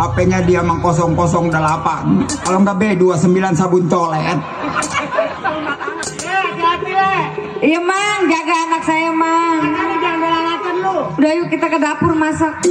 HP-nya dia mang 008. Kalau nggak B29 sabun colet. Iya mang, jaga anak saya mang. Udah yuk kita ke dapur masak.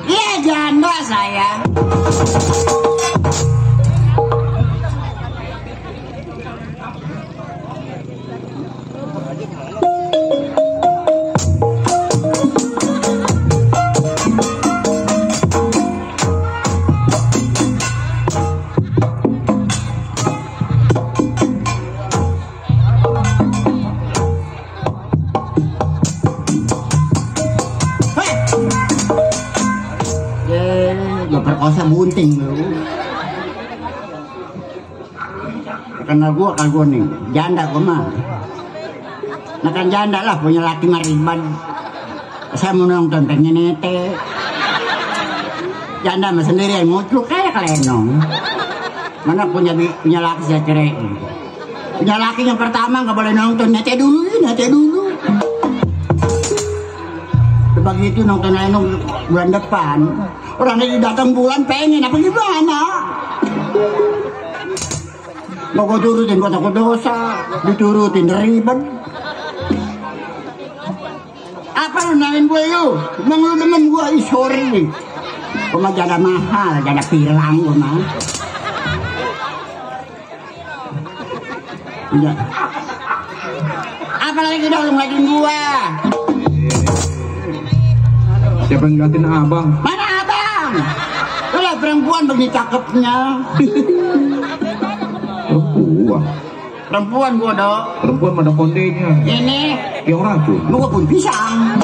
Iya janda saya. Perkosa bunting lu. Karena gua nih janda gua mah. Nah kan janda lah punya laki mariban. Saya mau nonton pengen nete. Janda mah sendirian mutluk kayak kelenong. Mana punya laki saya cerai. Punya laki yang pertama nggak boleh nonton nete dulu. Begitu nonton lenong bulan depan. Orang lagi datang bulan pengen apa gimana? Mau gue turutin gue takut dosa, diturutin ribet. Apa lu nangin gue yuk? Emang lu demen gue sorry. Gue mah janda mahal, janda pilang gue mah. Iya. Apa lagi dong lu ngeliatin gue? Siapa yang ngeliatin abang? Mana abang? Lu lah perempuan begini cakepnya. Perempuan gua dok. Perempuan mana kondenya? Ini yang racun. lu gua pun pisang.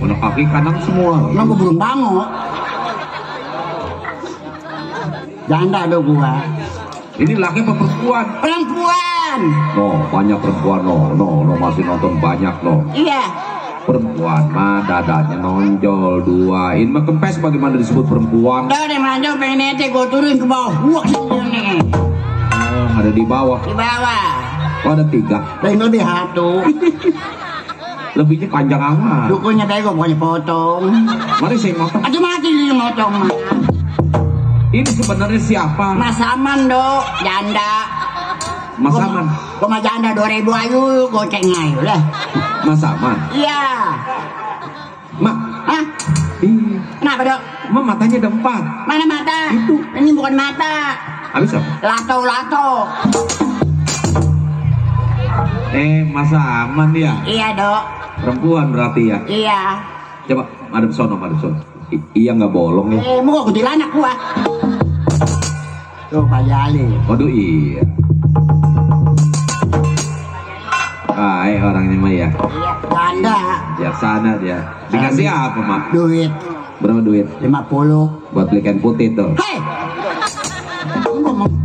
Mana kaki kanan semua. Emang gua belum bangun. Janda do gua. Ini laki apa perempuan? Perempuan. No, banyak perempuan no masih nonton banyak no. Iya. Perempuan mah dadanya nonjol duain mah kempes bagaimana disebut perempuan? Udah deh manjol pengen nete gua turun ke bawah. Wah ini. Ada di bawah. Di bawah. Oh ada 3. Lain lebih satu. Lebihnya panjang amat. Dukunya tadi gua bukannya potong. Mari saya motong. Aduh mati dia motong mah. Ini sebenarnya siapa? Mas Aman dok, janda. Mas Aman. Gua mah janda 2000 ayu, goceng ayu lah. Mas Aman. Iya. Mak. Hah? Iya. Kenapa dok? Mak matanya ada 4. Mana mata? Itu. Ini bukan mata. Habis apa? Lato. Mas Aman ya? Iya dok. Perempuan berarti ya? Iya. Coba madep sono. Iya nggak bolong ya? Mau gua kuntilanak gua. Tuh Pak Jali. Waduh iya. Orangnya mah ya. Iya, janda. Bijaksana dia. Dikasih apa mak? Duit. Berapa duit? 50. Buat beli kain putih tuh. Hei! Gue mati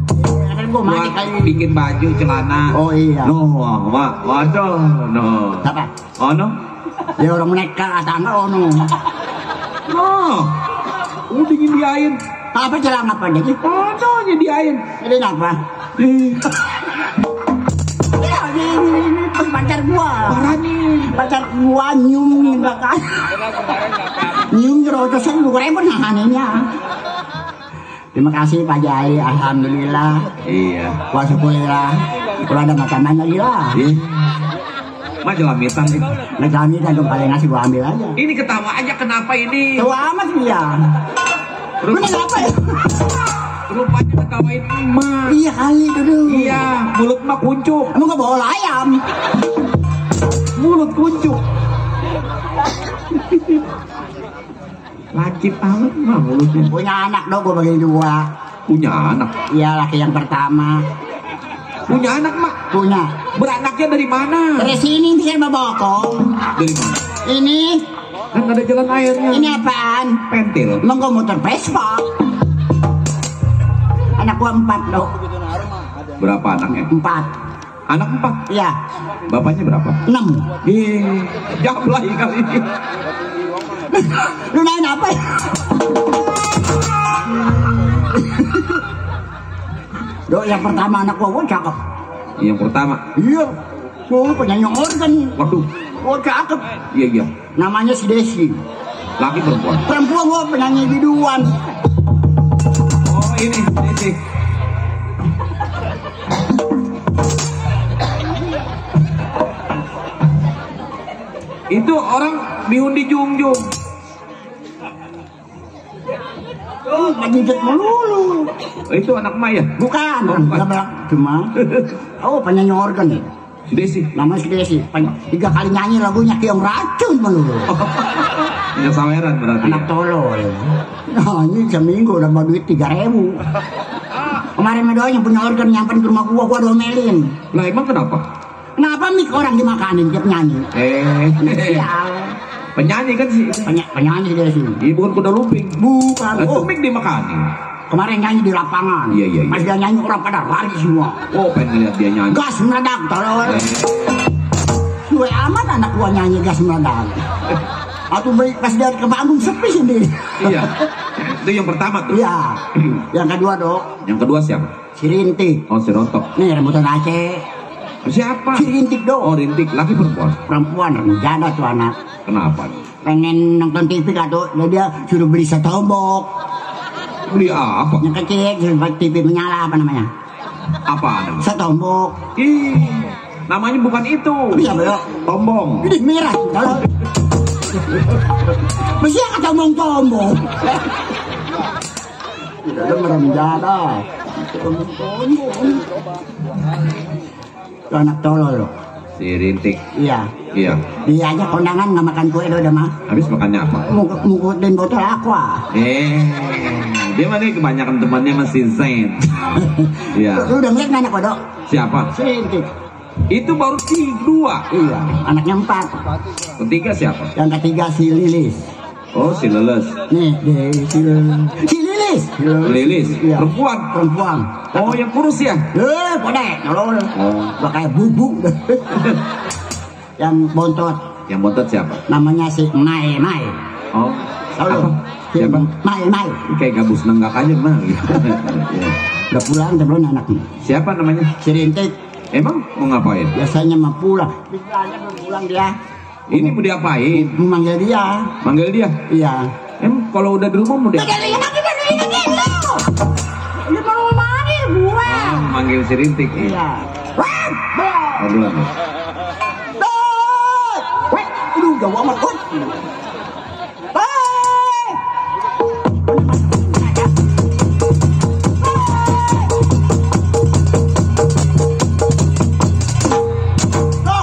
Buat kayak bikin baju celana. Oh iya. No, mak, waduh, no. Siapa? Oh no, Ya orang nekat atau enggak ono. no. Udah nyediain. Apa celana apa deh? Oh no, nyediain. Ini apa? Ya, ini pacar gua. Parah nih. Pacar gua nyium nih bakal. Nyium jerojosan 2.000 nahannya. Terima kasih Pak Jai, alhamdulillah. Iya. Wah syukurillah. Kalau ada makanan lagi lah. Iya. Mah jelamitan nih. Makanan ini dong kalian ngasih gua ambil aja. Ini ketawa aja kenapa ini? Tahu amat dia. Bener apa ya? Rupanya ketawain emak. Iya kali dulu. Iya, mulut emak kuncup. Emang gak bawa ayam? Mulut kuncup. Lancip banget mah mulutnya. Punya anak dong gua bagi 2. Punya anak. Iya laki yang pertama. Punya anak mak. Punya. Beranaknya dari mana? Dari sini bisa babokong. Dari mana? Ini. Kan ada jalan airnya. Ini apaan? Pentil. Emang gua motor Vespa. Anak gua 4 dong. Berapa anaknya? 4. Anak 4. Iya. Bapaknya berapa? 6. Jablay kali ini. Lu nanya apa ya? Dok, yang pertama anak gua cakep. Yang pertama. Iya. Oh, penyanyi organ. Waduh. Oh, cakep. Iya iya. Namanya si Desi. Laki perempuan. Perempuan gua penyanyi biduan. Oh ini sih. Itu orang diundi jungjung. Oh, penyidik melulu. Oh, itu anak emak ya? Bukan, Oh, bukan. enggak cuma. Oh, penyanyi organ nih. Si Desi. Namanya si Desi. 3 kali nyanyi lagunya Kiong Racun melulu. Punya saweran berarti. Anak Ya? tolol. Nah, ini seminggu udah mau duit 3.000. Kemarin medoanya punya organ nyamperin ke rumah gua domelin. Lah emang kenapa? Kenapa mik orang dimakanin tiap nyanyi? Sial. Penyanyi kan sih. Penyanyi dia sih. Iya bukan kuda lumping. Bukan. Lah Oh, tuh mik dimakanin. kemarin nyanyi di lapangan. Iya, iya, iya. Pas dia nyanyi orang pada lari semua. Oh pengen lihat dia nyanyi. Gas meledak tolol. Suwe amat anak gua nyanyi gas meledak. Atau pas dia ke panggung sepi sendiri. Iya. Itu yang pertama tuh. Iya. Yang kedua dok. Yang kedua siapa? Si Rintik. Oh si Rontok. Nih rebutan Aceh. Siapa? Si Rintik dok. Oh Rintik. Laki perempuan. Perempuan janda tuh anak. Kenapa? Pengen nonton TV kan tuh. Jadi dia suruh beli setombok. Beli apa? Yang kecil TV menyala apa namanya? Apaan? Setombok. Ih, namanya bukan itu. Iya belok. Tombong. Ini merah. Kalau mesti yang tombong-tombong. Tidak ada merem jada. Tombong-tombong. Itu anak tolol loh. Si Rintik. Iya. Iya. Dia aja kondangan nggak makan kue udah mah. Habis makannya apa? Mukutin botol aqua. Dia mah nih kebanyakan temannya masih Zen. Iya. Lu udah ngeliat anak kodok? Siapa? Si Rintik. Itu baru 2. Iya. Anaknya 4. Ketiga siapa? Yang ketiga si Lilis. Oh si Leles. Nih, si Lilis. Lilis. Iya. Perempuan. Perempuan. Oh yang kurus ya? Podek, tolol. Oh. Udah kayak bubuk. Yang bontot. Yang bontot siapa? Namanya si Mai. Oh. Tahu Apa? lu? Si Siapa? Mai. Kayak gabus nenggak aja mah. Iya. Udah pulang belum anaknya? Siapa namanya? Si Rintik. Emang mau ngapain? Biasanya mau pulang. Bilangnya belum pulang dia. Ini mau diapain? Mau manggil dia. Manggil dia? Iya. Emang kalau udah di rumah mau dia? Ini mau manggil gua. Manggil si Rintik. Iya. Oh, belum. Weh, aduh jauh amat kok.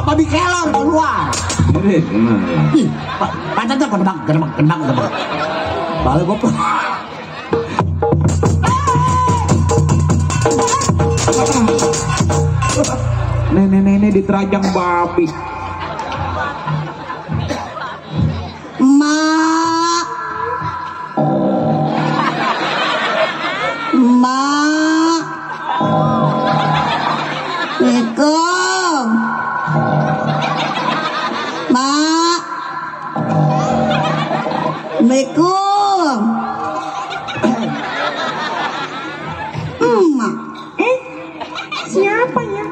Babi kelor keluar. Ini gimana? Ih, pantatnya gerbang. Balik gua. Nenek diterajang babi. Mak, Assalamualaikum. Emak. Siapa ya?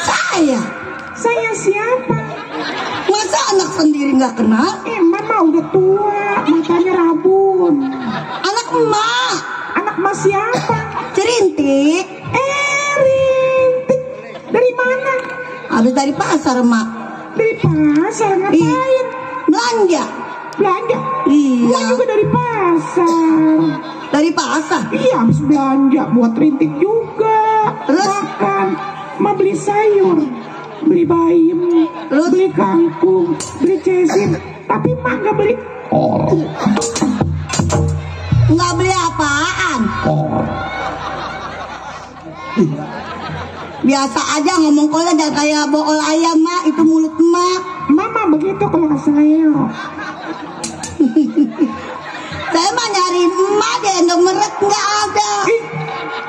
Saya. Saya siapa? Masa anak sendiri nggak kenal? Mama udah tua, matanya rabun. Anak emak. Anak mas siapa? Cerintik. Rintik. Dari mana? Habis dari pasar, emak. Dari pasar, ngapain? Belanja. Belanja? Iya. Emak juga dari pasar. Dari pasar? Iya, habis belanja buat rintik juga. Terus? Makan. Ma beli sayur, beli bayam, Terus? beli kangkung, beli cesim. Tapi mak gak beli kol. Nggak beli apaan? Biasa aja ngomong kolnya jangan kayak bool ayam, mak. Itu mulut emak. Mama begitu kalau saya. Saya mah nyari emak di Indomaret nggak ada. Ih,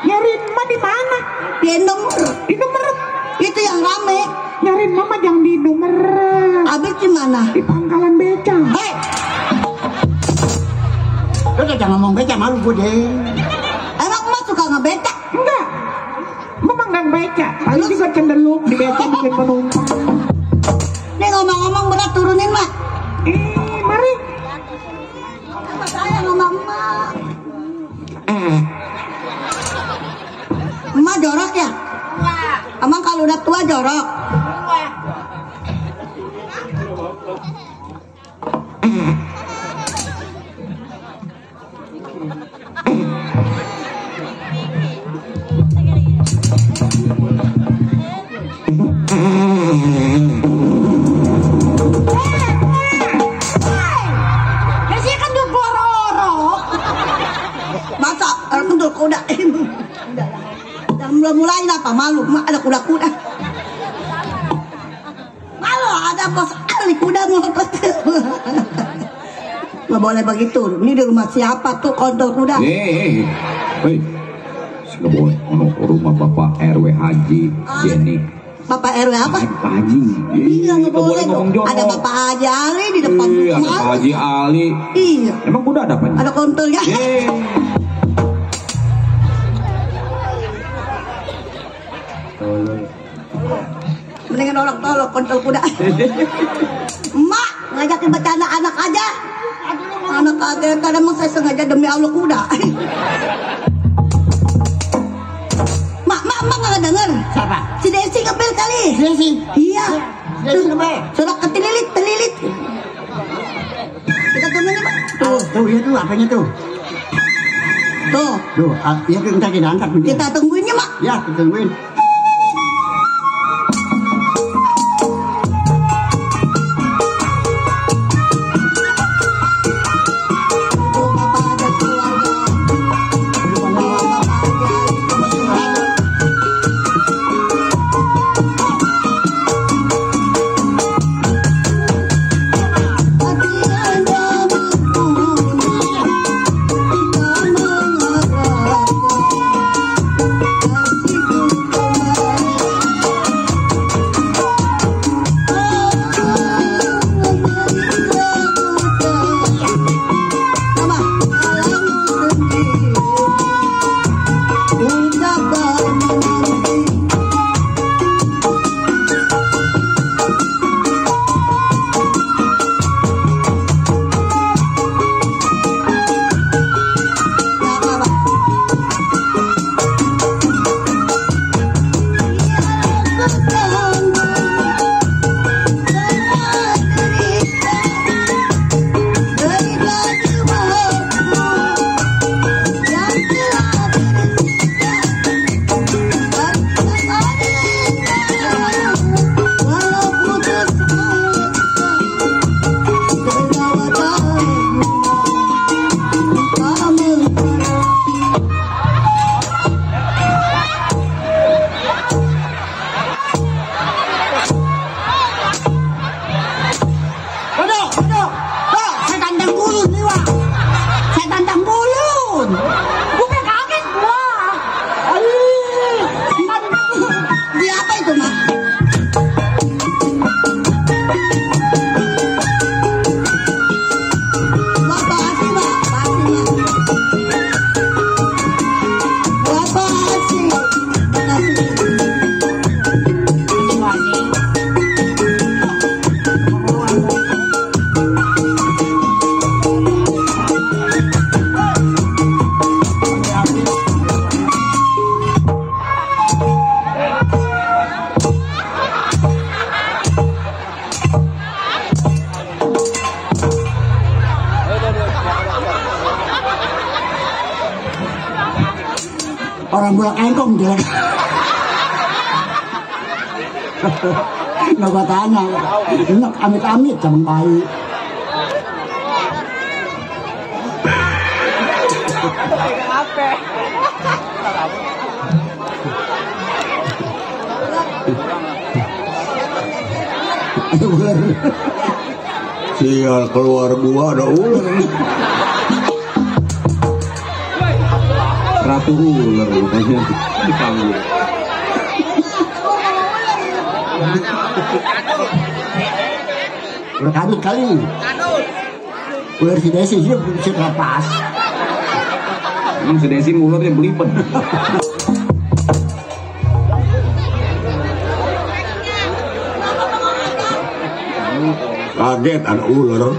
nyariin emak di mana? Di Indomaret Di Indomaret. itu yang rame. Nyariin mama jangan di Indomaret. Habis di mana? Di pangkalan beca. Hei, Lu jangan ngomong beca, malu gue deh. emang emak suka ngebecak? Enggak. Mama nggak beca. Paling juga cenderung di beca bikin penumpang. Nih ngomong-ngomong berat turunin, mak. Mari. Sama saya sama emak. Emak jorok ya? Emang kalau udah tua jorok? Biasanya kan dia bororok. Masa kentul kuda? Dan belum mulai apa malu? Mak ada kuda-kuda. Malu ada bos Ali kuda ngotot. Nggak boleh begitu. Ini di rumah siapa tuh kontol kuda? Hei, nggak boleh. Rumah Bapak RW Haji Jenny. Bapak RW apa? Pak Haji. Iya nggak boleh dong. ngomong jorok. Ada Bapak Haji Ali di depan Iya, ada rumah. Pak Haji Ali. Iya. Emang kuda ada apa? Ada kontolnya. Mendingan orang tolong kontol kuda. Emak ngajakin bercanda anak aja. Anak aja kadang saya sengaja demi Allah kuda. Mak nggak denger. Siapa? Si Desi ngebel kali. Desi. Iya. Desi ngebel. Sudah ketililit. Kita tungguin mak. Tuh, ya tuh, apanya tuh? Tuh. Tuh, ya kita angkat. Kita tungguinnya mak. Ya, kita tungguin. Hati anda berhubung, kita mengharapkan kasih Makasih, Mak. Makasih. Orang bulak engkong jelek. Nggak gua tanya, enak amit-amit sama bayi. Ular. Sial, keluar gua ada ular. Ratu ular rupanya dipanggil. Ular kadut kali. Ular si Desi dia bisa lepas. Si Desi ularnya belibet. Kaget ada ular.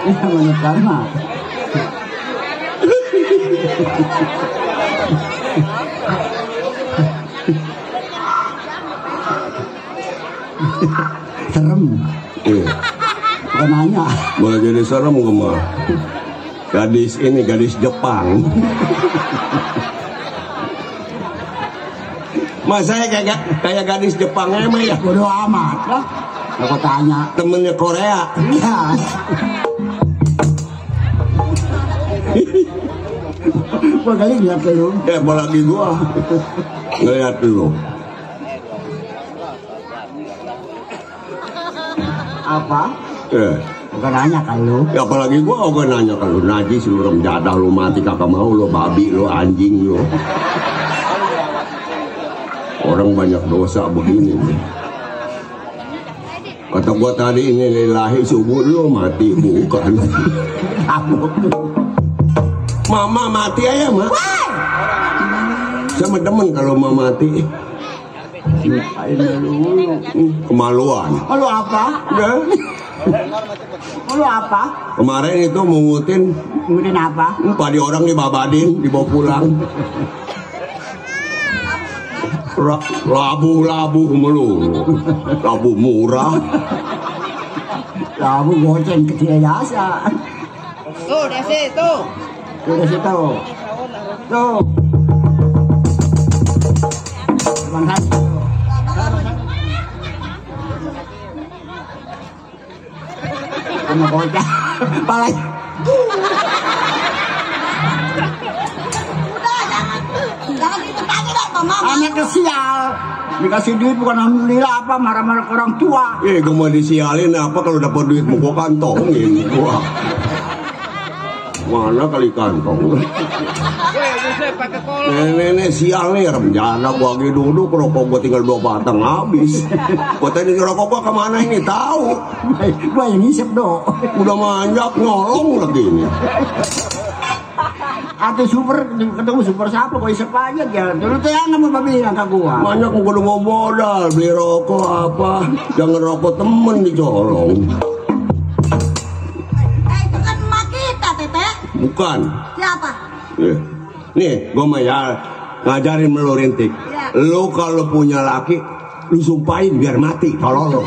Ini mana sama? Serem. Iya. Bukan nanya. Malah jadi serem gua mah. Gadis ini gadis Jepang. Mas saya kayak gadis Jepang emang ya. Bodoh amat lah. Aku tanya. Temennya Korea. Iya. Gua kali lihat lu. Ya apalagi gua ngeliat lu. Apa? Bukan nanya kan lu. Ya apalagi gua oke nanya kan lu najis lu rem jadah lu mati kakak mau lu babi lu anjing lu. Orang banyak dosa begini. Kata gua tadi ini lillahi subuh lu mati bukan. Mama mati aja mah. Sama demen kalau mama mati. Kemaluan. Malu apa? Ya. Malu apa? Kemarin itu mungutin. Mungutin apa? Padi orang dibabadin, dibawa pulang. Labu melulu. Labu murah. Labu goceng kecil biasa. Tuh, Desi, tuh. Tuh, Desi, tuh. Tuh. Bangsa. Kamu bocah. Palai. Jangan ditanya dong, Mama. Anak kesial. Dikasih duit bukan alhamdulillah apa marah-marah ke orang tua. Gue mau disialin apa kalau dapat duit mau gua kantongin. Wah. Mana kali kantong. Nenek sial nih remjana gua lagi duduk rokok gua tinggal 2 batang habis. Gua tadi rokok gua kemana ini tahu. Gua yang ngisep do. Udah manjak nyolong lagi ini. Atau super ketemu super siapa gua isep aja dia. Dulu tuh yang mau bilang ke gua. Banyak gua udah mau modal beli rokok apa. Jangan rokok temen dicolong. Itu kan emak kita, Tete. Bukan. Siapa? Nih, gua mah ya ngajarin lu rintik. Lu kalau punya laki, lu sumpahin biar mati. Kalau lu.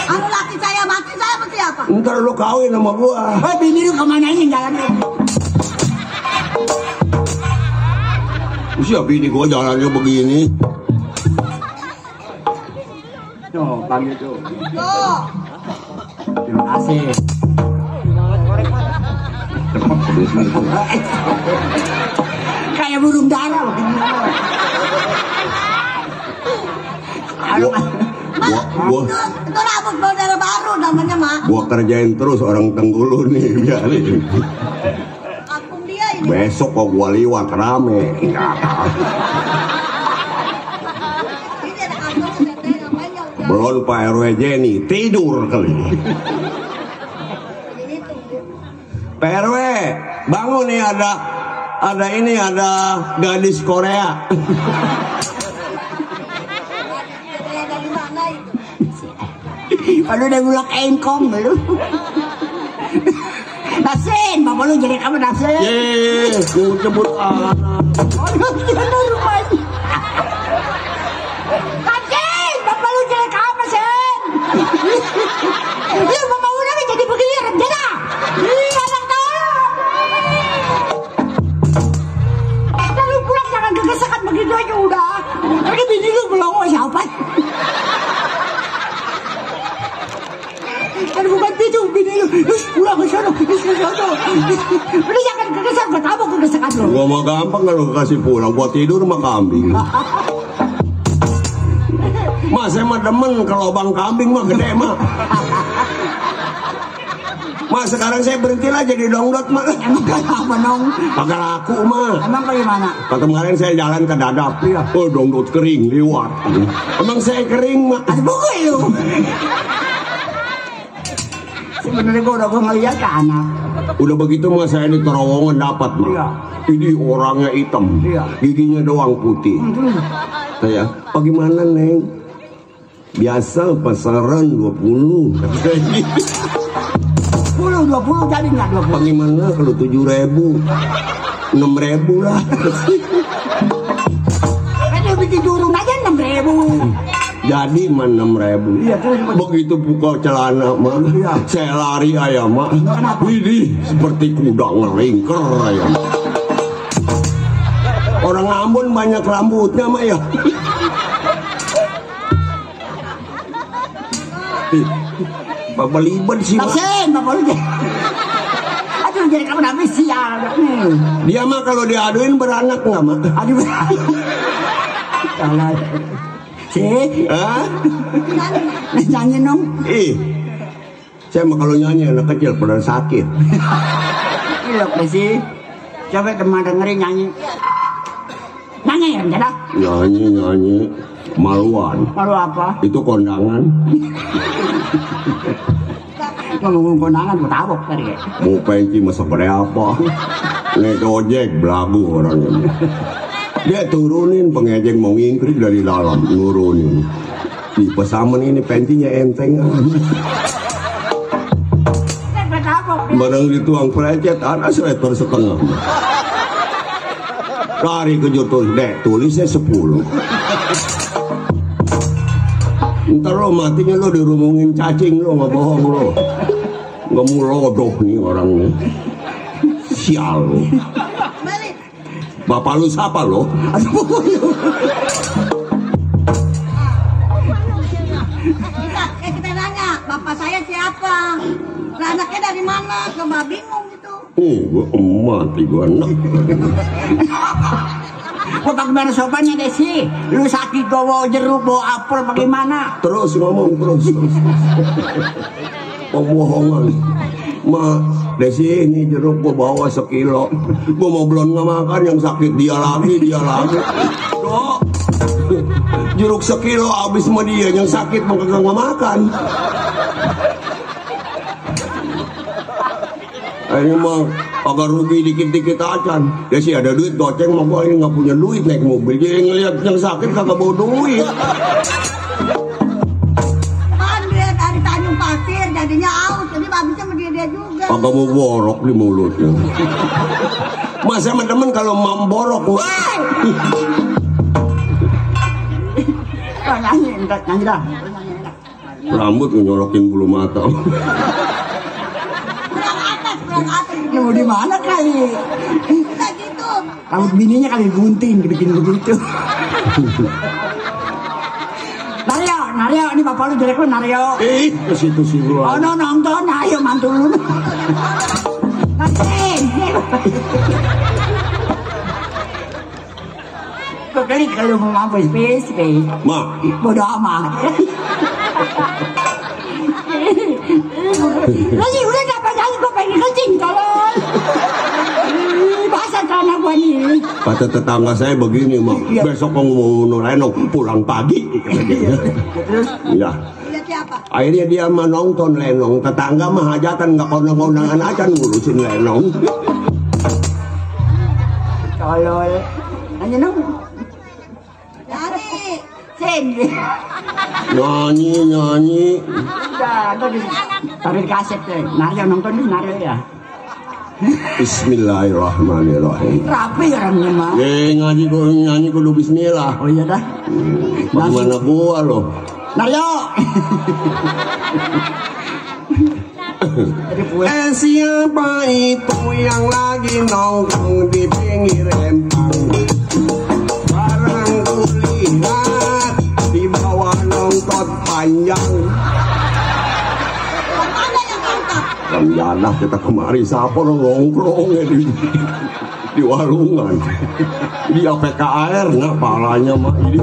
Anu laki saya mati, saya sama siapa? Ntar lu kawin sama gua. Bini lu kemana ini jalannya? Siapa bini gua jalannya begini? Tuh, panggil tuh. Tuh. Terima kasih. Kayak burung dara. Gua Itu rambut model baru namanya, Mak. gua kerjain terus orang Tenggulu nih biarin. Kampung dia ini. Besok kok gua liwat rame. Ini ada kampung, Tete. Ngapain ya? Belum Pak RW Jenny tidur kali. Pak RW, bangun nih, ada gadis Korea. Kalau udah bulak engkong belum. Dasen, bapak lu jadi kamu dasen. Jemput anak. Dasen, bapak lu jadi kamu sen. Lu bapak lu jadi begini rencana. Iya anak tahu. Lu pulang jangan gegesakan begitu aja udah. Lagi bini lu belum mau siapa? Bukan itu bini lu, pulang ke sana, udah jangan kegesak, gak tahu kegesakan lu. Gua mah gampang kalau kasih pulang, buat tidur mah kambing. Mas saya mah demen kalau bang kambing mah gede mah. Mas sekarang saya berhenti lah jadi dongdot mah. Emang apa dong? Kagak laku mah. Emang bagaimana? Kemarin saya jalan ke Dadap, oh dongdot kering lewat. Emang saya kering mah. Ada buku lu. Sebenarnya gua udah ngeliat ke anak. Udah begitu mah saya di terowongan dapat mah. Iya. Ini orangnya hitam, Iya. giginya doang putih. Saya, bagaimana Neng? Biasa pasaran 20. 20 jadi nggak 20? Bagaimana kalau 7.000? 6.000 lah. Kan lu bikin turun aja 6.000. Jadi mah 6.000. Iya, terus begitu buka celana mah, iya. saya lari ayam mah. Kenapa? Widih, seperti kuda ngelingker ayam. Orang Ambon banyak rambutnya mah ya. Bapak libet sih mah. Dasen, bapak lu jadi. Aduh jadi kamu habis sial. Dia mah kalau diaduin beranak nggak mah? Aduh. Salah. Cik, Hah? nyanyi dong. Saya mah kalau nyanyi anak kecil pada sakit. Iya sih. Coba teman dengerin nyanyi. Nyanyi ya, Jada? Nyanyi maluan. Malu apa? Itu kondangan. Ngomong kondangan gue tabok tadi ya. Mau penci masa pada apa? Naik ojek belagu orangnya. Dia turunin pengejek mau ngingkrik dari dalam, nurunin. Di pesaman ini pentinya enteng. Barang dituang perecet, ada seletor setengah. Lari ke jutul, dek tulisnya 10. Ntar lo matinya lo dirumungin cacing lo, nggak bohong lo. Nggak mau lodoh nih orangnya. Sial lo. Bapak lu siapa lo? Kita nanya, bapak saya siapa? Nah, anaknya dari mana? Coba bingung gitu. Gua mati gua enak. Kok bagaimana sopannya Desi? Lu sakit bawa jeruk, bawa apel bagaimana? Terus ngomong terus. Pembohongan. Ma, Desi ini jeruk gua bawa 1 kilo. Gua mau belum nggak makan, yang sakit dia lagi. Dok, jeruk 1 kilo habis sama dia, yang sakit mau kagak nggak makan. Ini mah agak rugi dikit-dikit aja. Desi ada duit goceng, mah gua ini nggak punya duit naik mobil. Jadi ngeliat yang sakit kagak bawa duit. Jadinya aus, jadi babisnya sama dia juga. Agak mau borok di mulutnya. Mas sama temen kalau mau borok, Nyanyi dah. rambut nyolokin bulu mata. Kurang atas. Ya mau di mana kali? Udah gitu. Rambut bininya kali gunting, bikin begitu. Nario, ini bapak lu jelek lu Nario. Ke situ sih lu. Oh no, nonton, ayo mantu lu. Nanti. Kok kali kalau mau mampus space. Ma, Bodoh amat. Lagi udah dapat aja gue pengen kencing tolong. Basah tanah gua nih. Kata tetangga saya begini, Mak. Besok mau lenong pulang pagi. Iya. Akhirnya dia menonton lenong. Tetangga mah hajatan nggak konang-konangan aja ngurusin lenong. Tolol. Ano nung? Dari. Sen. Nyanyi. Udah, tarik kaset deh. Nario nonton di Nario ya. Bismillahirrahmanirrahim. Rapi orangnya mah. Nyanyi kudu bismillah. Oh iya dah. Bagaimana gua loh? Nario. Siapa itu yang lagi nongkrong di pinggir empang? Barang kulihat di bawah nongkrong panjang. Janah kita kemari siapa nongkrong di warungan. Dia PKR nggak palanya mah ini.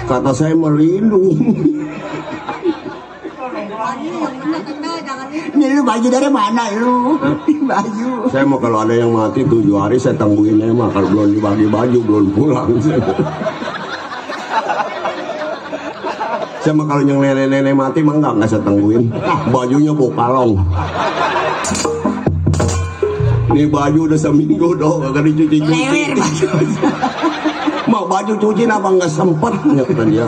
Kata saya melindung. Ini lu baju dari mana lu? Baju. Saya mau kalau ada yang mati 7 hari saya tangguhin emang. Kalau belum dibagi baju belum pulang. Saya mah kalau yang nenek-nenek mati mah nggak saya tangguhin. Bajunya bawa kalong. Ini baju udah seminggu dong kagak dicuci-cuci. Mau baju cuci apa nggak sempet ya kata dia.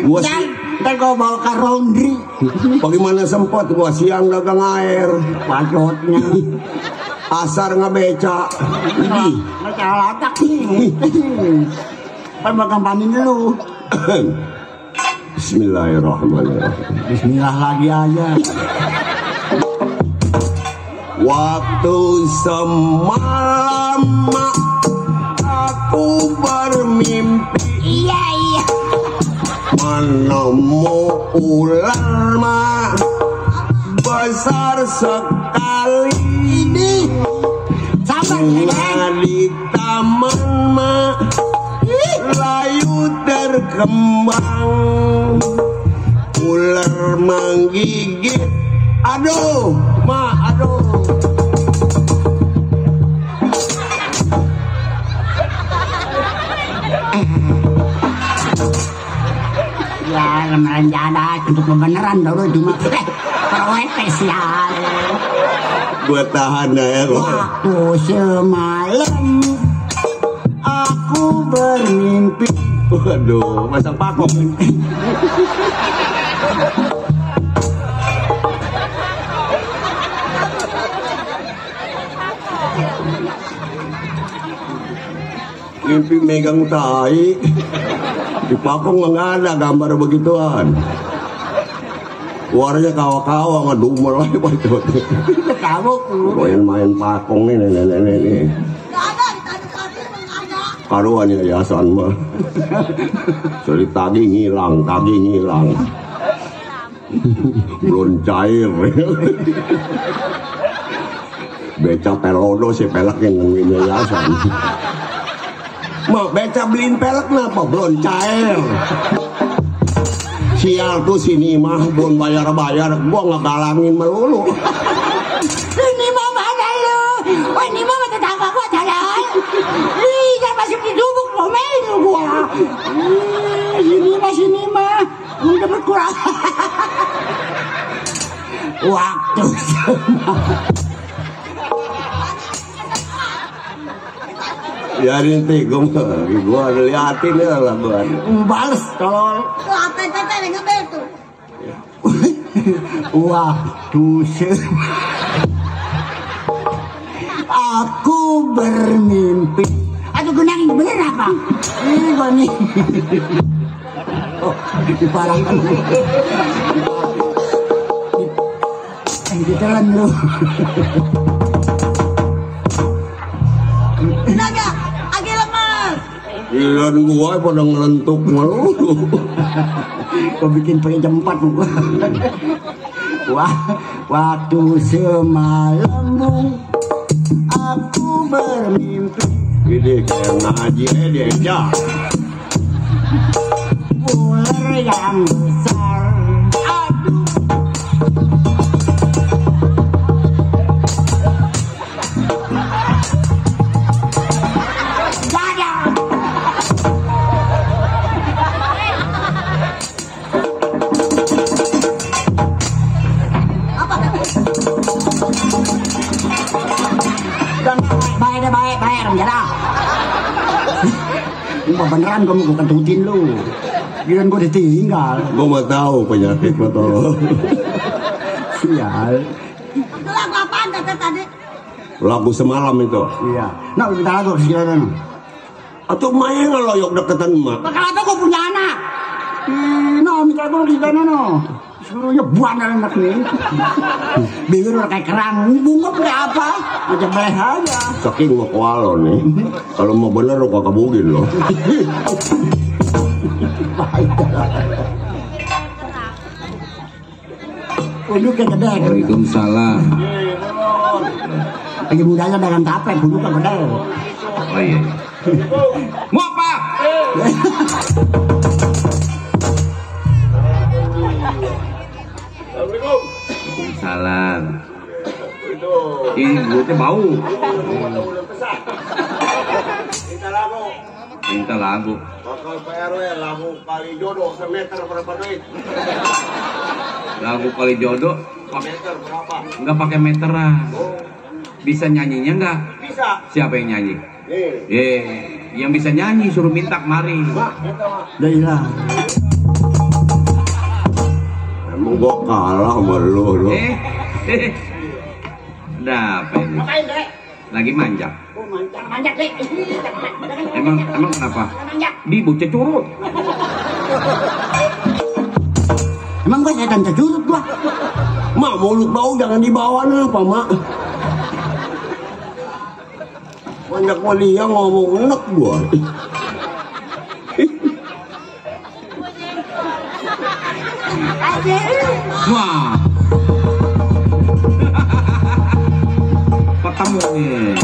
Gua sih ntar gua bawa ke laundry. bagaimana sempet gua siang dagang air. Pacotnya. Asar ngebeca. Ini Baca latak nih. Kan bakal panin dulu. Bismillahirrahmanirrahim. Bismillah lagi aja. Waktu semalam aku bermimpi. Iya. Menemu ular mah besar sekali. Ini sabar Bunga di taman mah layu terkembang. Ular menggigit. Aduh, aduh. Ya, lamaran jada untuk kebenaran dulu cuma proyek spesial. Buat tahan ya. Waktu semalam aku bermimpi. Waduh, masang pakok. Mimpi megang tai. Di pakong nggak ada gambar begituan. Warnanya kawa-kawa ngedumel aja bacot. Kamu Main pakong nih nenek-nenek. Karuan yayasan mah. Jadi tagi ngilang. Belum cair. Beca pelodo si pelak yang ngomongin yayasan. Mau beca beliin pelek kenapa? Belum cair. Sial tuh sini mah belum bayar-bayar. Gua ngegalangin melulu. ini mah mana lu? Oh ini mah tetangga gua jalan. Ih, jangan masuk di dubuk ngomelin lu gua. Sini mah. Udah berkurang. Waktu Ya nanti gua liatin ya lah gua. Bales tolol. Waktu aku bermimpi. Aduh gunangin bener apa? Ini gua nih. Oh, diparahkan. Ditelan lu. Tenaga, agak lemas. Giliran gua pada ngelentuk melulu. Kau bikin pakai jam 4 gua. Wah, waktu semalam aku bermimpi. Gede kayak ngaji dia. Ular yang besar. Aduh. beneran gue mau kentutin lu. Giliran gue ditinggal. Gue mau tahu penyakit lo tolong. Sial. Itu lagu apaan tadi? Lagu semalam itu. Iya. Nah, kita lagu sekian. Atau main ngeloyok deketan emak. Bakal apa gue punya anak? No, minta gue di sana no. Seluruhnya buana anak nih. Bibir udah kayak kerang. Bunga kayak apa? Macam beleh aja. Saking mau kualo nih. Kalau mau bener lo kagak bugin lo. Kudu kayak gede. Waalaikumsalam. Lagi mudanya dalam tape, kudu kayak gede. Oh iya. Mau apa? Waalaikumsalam. Ini mulutnya bau. Minta lagu. Bakal PRW lagu kali jodoh semeter berapa duit? Lagu kali jodoh. Meter berapa? Enggak pakai meteran. Bisa nyanyinya enggak? Bisa. Siapa yang nyanyi? Nih. Yang bisa nyanyi suruh minta kemari. Udah hilang. Emang gua kalah sama lu. Udah apa ini? Ngapain, Dek? Lagi manja. Oh, manjak, Dek. Emang kenapa? Manjak. Di bocah curut. Emang gue setan curut gua. Mak mulut bau jangan dibawa apa mak? Banyak walia ngomong enak gua. Wah. Ketemu nih.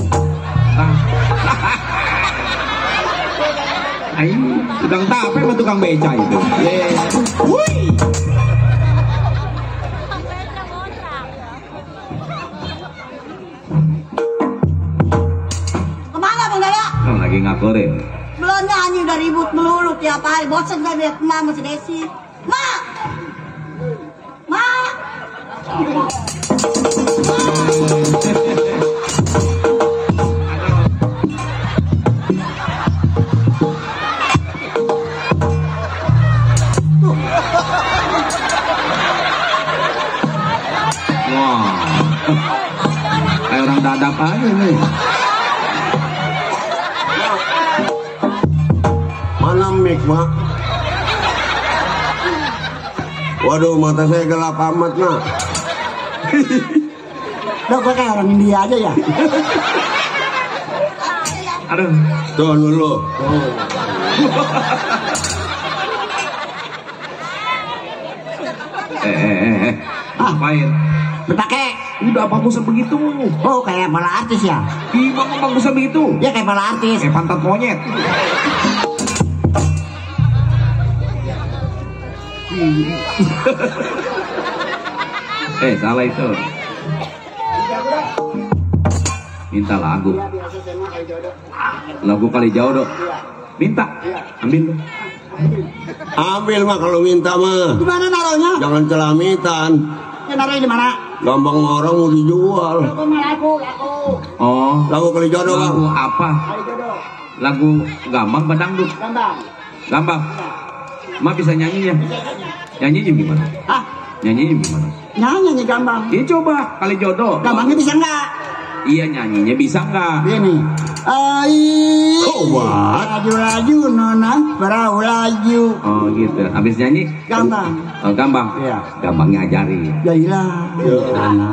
Ayo, tukang tape sama tukang beca itu. Wih. Kemana Bang Daya? Lagi ngakorin. Belum nyanyi udah ribut melulu tiap hari. Bosan gak lihat emak sama si Desi. Mak! Mak! Wah. Kayak orang dadap aja nih. Mana mic mak? Waduh mata saya gelap amat mak. Udah gue kayak orang India aja ya. Aduh. Tuh dulu. Ngapain? Dipakai. Udah bagusan begitu. Oh, kayak pala artis ya? Gimana bagusan begitu? Ya kayak pala artis. Kayak pantat monyet. Salah itu. Minta lagu. Lagu kali jodoh. Minta. Ambil. Ambil mah kalau minta mah. Di mana naruhnya? Jangan celamitan. Ya naruhnya di mana? Gampang orang mau dijual. Lagu. Oh. Lagu kali jodoh bang. Lagu apa? Lagu gambang apa dangdut? Gambang. Ma bisa nyanyinya? Nyanyinya gimana? Hah? Nyanyinya gimana? Nyanyi gampang. Ini coba kali jodoh. Gampangnya bisa enggak? Iya nyanyinya bisa nggak? Ini. Oh, what? Laju-laju nona, perahu laju. Oh gitu. Habis nyanyi? Gampang. Oh, gampang. Iya. Gampangnya ajari. Ya ilah.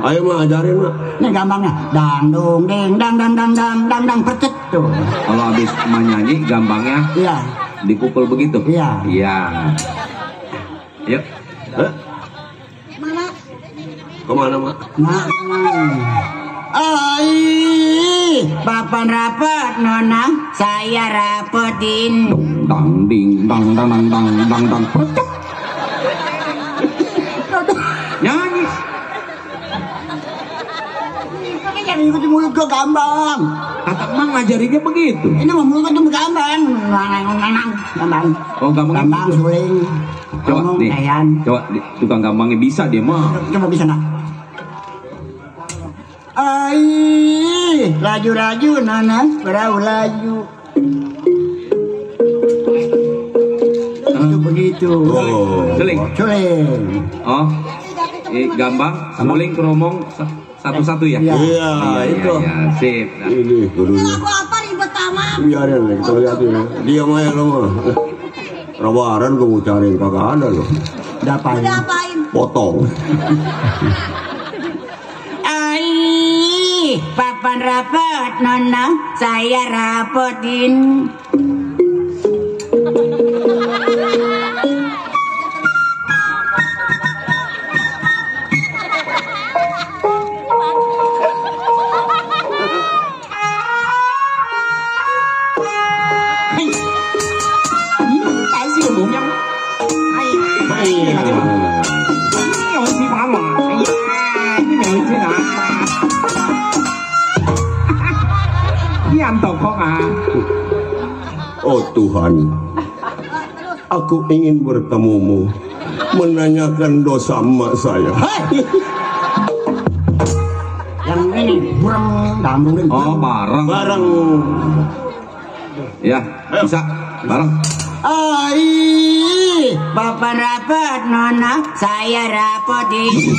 Ayo mah ajarin mah. Ini gampangnya. Dang dong deng dang dang dang dang dang dang percet tuh. Kalau habis nyanyi gampangnya Iya. dipukul begitu. Iya. Iya. Yuk. Hah? Mana? Kemana mak? Nah. Papan rapat nona, saya rapetin. Dang ding dang dang dang dang dang dang. Percet. Nyanyi. Ini yang ikutin mulut gue gampang. Kata emang ngajarinya begitu. Ini mah mulut gue gampang. Gampang. Oh gampangnya Gampang begitu. suling. Coba Ngomong nih. kayan. Coba tukang gampangnya bisa dia mah. Coba bisa nggak? Laju-laju nona, perahu laju. begitu. Oh. Suling. Suling. Oh. Gambang, suling, keromong satu-satu ya? Iya. Iya, itu. Iya, sip. Nah. Ini kudunya. Aku apa ribet amat? Biarin nih, kita liatin ya. Diam aja lo mah. Rabaran gue mau cariin kagak ada loh. Dapain. Udah apain? Potong. Ai, papan rapat nona, saya rapotin. Tại sao bụng nhân? Ai rồi thì bảo mà. Cái mẹ thế nào? Cái anh tộc con à? Oh Tuhan, aku ingin bertemumu, menanyakan dosa emak saya. Yang ini burung dambung. Oh, bareng. Barang. Ya, bisa. Bareng. Ai, papan rapat nona, saya rapotin.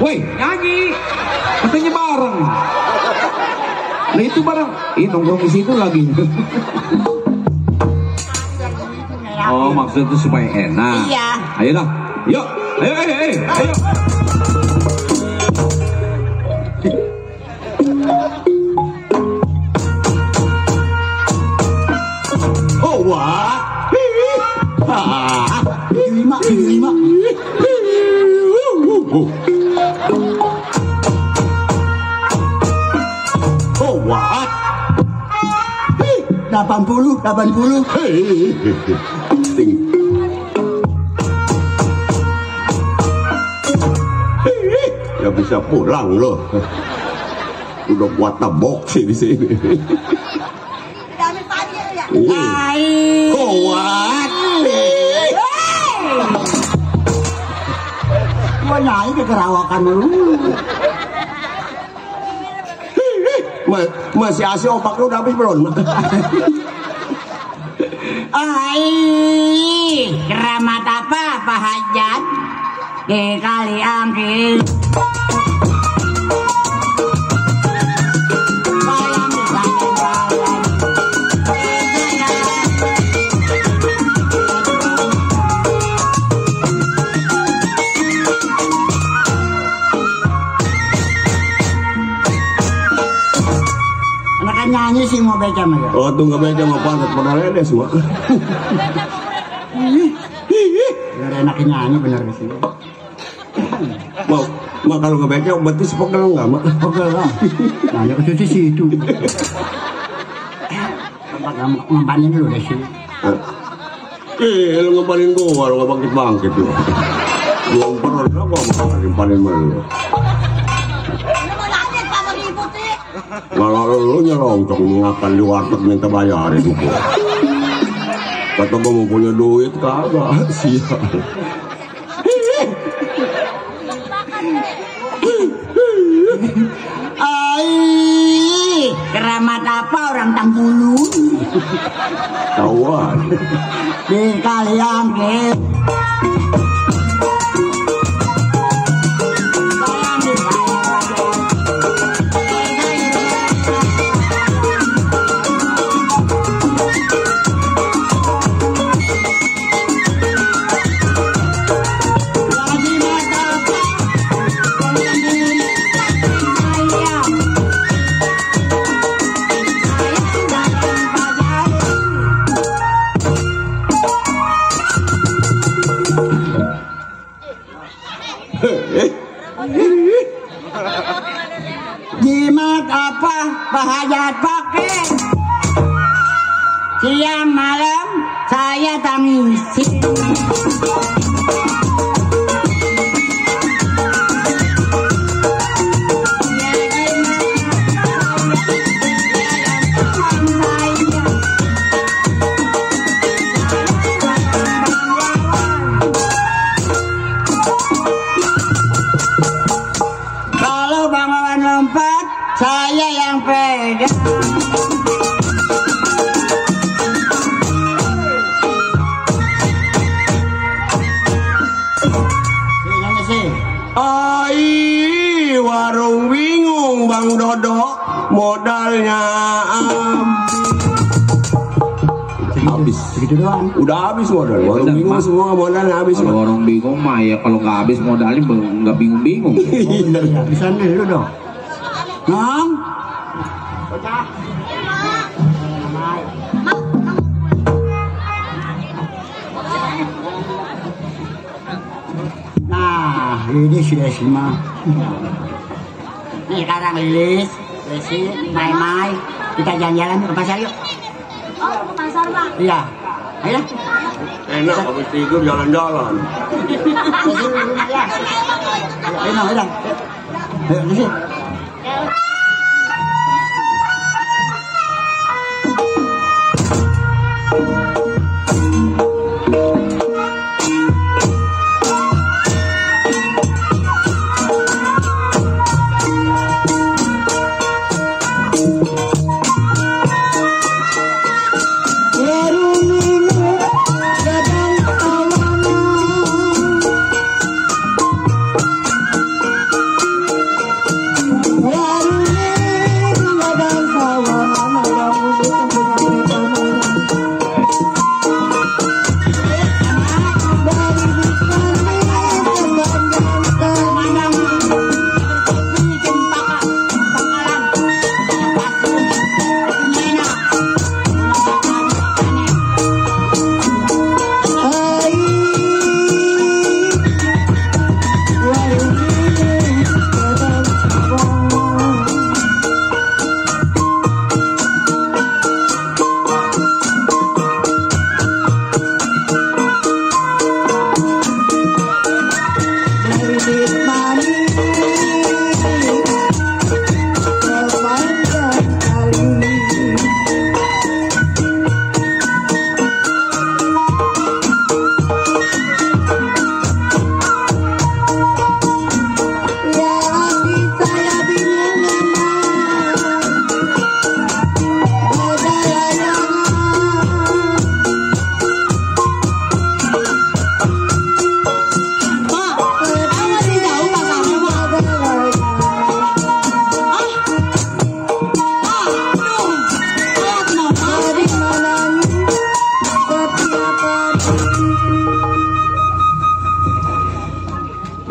Woi, nyanyi. Katanya bareng. Nah itu bareng. Ih, nongkrong di situ lagi. Oh, maksud itu supaya enak. Iya. Ayo dah. Yuk. Ayo, ayo. Oh wah. Lima. Oh wah. 80. Ting. Ya bisa pulang loh. Udah buat tabok sih di sini. Dami pagi ya. Ai. Kuat. Gua nyanyi ke kerawakan lu. Masih asli opak lu udah habis belum? Ai, keramat apa Pak Hajat? Di kali angkir. Bayang di bayang. Anak nyanyi sih mau baca mah ya. Oh tuh nggak baca mau pantat pada ledes semua. Biar enak nyanyi bener di sini. Mak kalau nggak baca berarti sepegel nggak mak? Pegel lah. Nanya ke situ. Tempat ngampanin dulu deh sini. Lu ngepanin gua, lu nggak bangkit lu. Belum pernah gua mau ngepanin lu. Lu mau nanya sama ribut sih? Malah lu nyelongcong makan di warteg minta bayarin gua. Kata gua mau punya duit kagak, sial. Ai, keramat apa orang Tanggulu? Kawan. Di kali angkir. Bayang di bayang. Lagi mata apa? Jimat apa Pak Hajat pakai? Siang malam saya tangisi. Kalau Bang Wawan lompat, saya yang pegang. Mang Dodo modalnya habis. Segitu doang. Udah habis modal. Warung bingung semua modalnya habis. Kalau orang bingung mah ya kalau nggak habis modalnya nggak bingung-bingung. Iya, bisa dulu dong. Nong. Nah, ini sudah semua. Nih sekarang Lilis, Lesi, Mai, kita jalan-jalan ke pasar yuk. Oh, ke pasar, Pak. Iya, ayo. Enak habis tidur jalan-jalan. Ayo, ayo. Ayo, Lesi.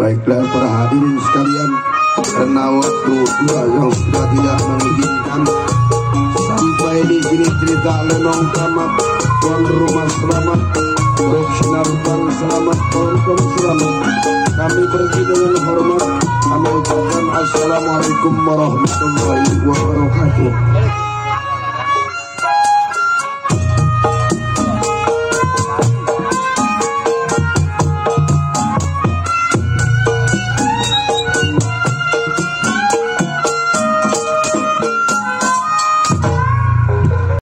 Baiklah para hadirin sekalian, karena waktu yang sudah tidak mengizinkan, sampai di sini cerita Lenong tamat. Tuan rumah selamat, profesional bang selamat, penonton selamat. Kami pergi dengan hormat. Kami ucapkan assalamualaikum warahmatullahi wabarakatuh.